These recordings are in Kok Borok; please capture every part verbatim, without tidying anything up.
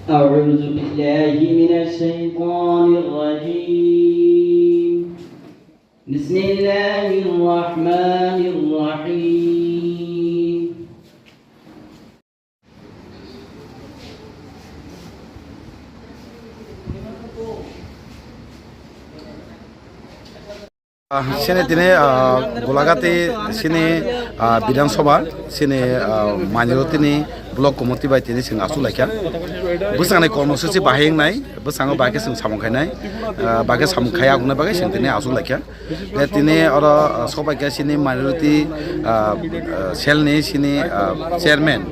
أعوذ بالله من الشيطان الرجيم. بسم الله الرحمن الرحيم. Ah, sini tini, ah, Golagati sini, ah, Bidhan Sabha sini, ah, Manjurutini Block Committee bai tini sing asuk laikha. Bwskangnai kormosuchi bahai wngnai, bwskango bahai khe sing samung khainai, ah, bahai khe samung khaiya wngnai bagwi sing tini asuk laikha. Tei tini oro, ah, sobaikha sini Manjurutini, ah, ah, cell ni sini, ah, chairman.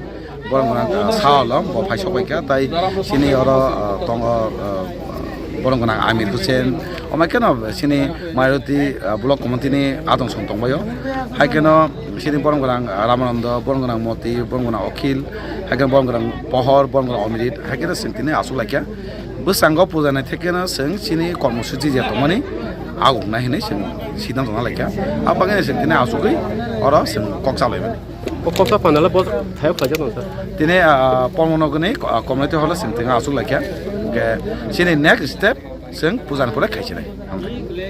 Borok gwnang, ah, Saolom, bo phai sokbaikha, tai sini oro, ah, tongo, ah, borok gwnang Amir Hussein, omo kheno sini Manjurutini, ah, Block Committee ni adong song tongbaio. Hai kheno sini borok gwnang, ah, Ramanando, borok gwnang Moti, borok gwnang Okhil, hai kheno borok gwnang Pohor, borok gwnang Omirit, hai kheno sing tini asuk laikha. Bwskango puja nai thekeno sing sini kormosuchi je tongmani aguknai hinwi sing siddhanto nalaikha. Abagwi sing tini asugwi oro sing kok chalaimani. O koksa panel bo thayok khlaijak nang sir. Tini, ah, Pormonogoni, ah, community hall o chwng tini aswk laikha. Hwnkhe chini next step chwng puja ni pore khaichinai. Hambai.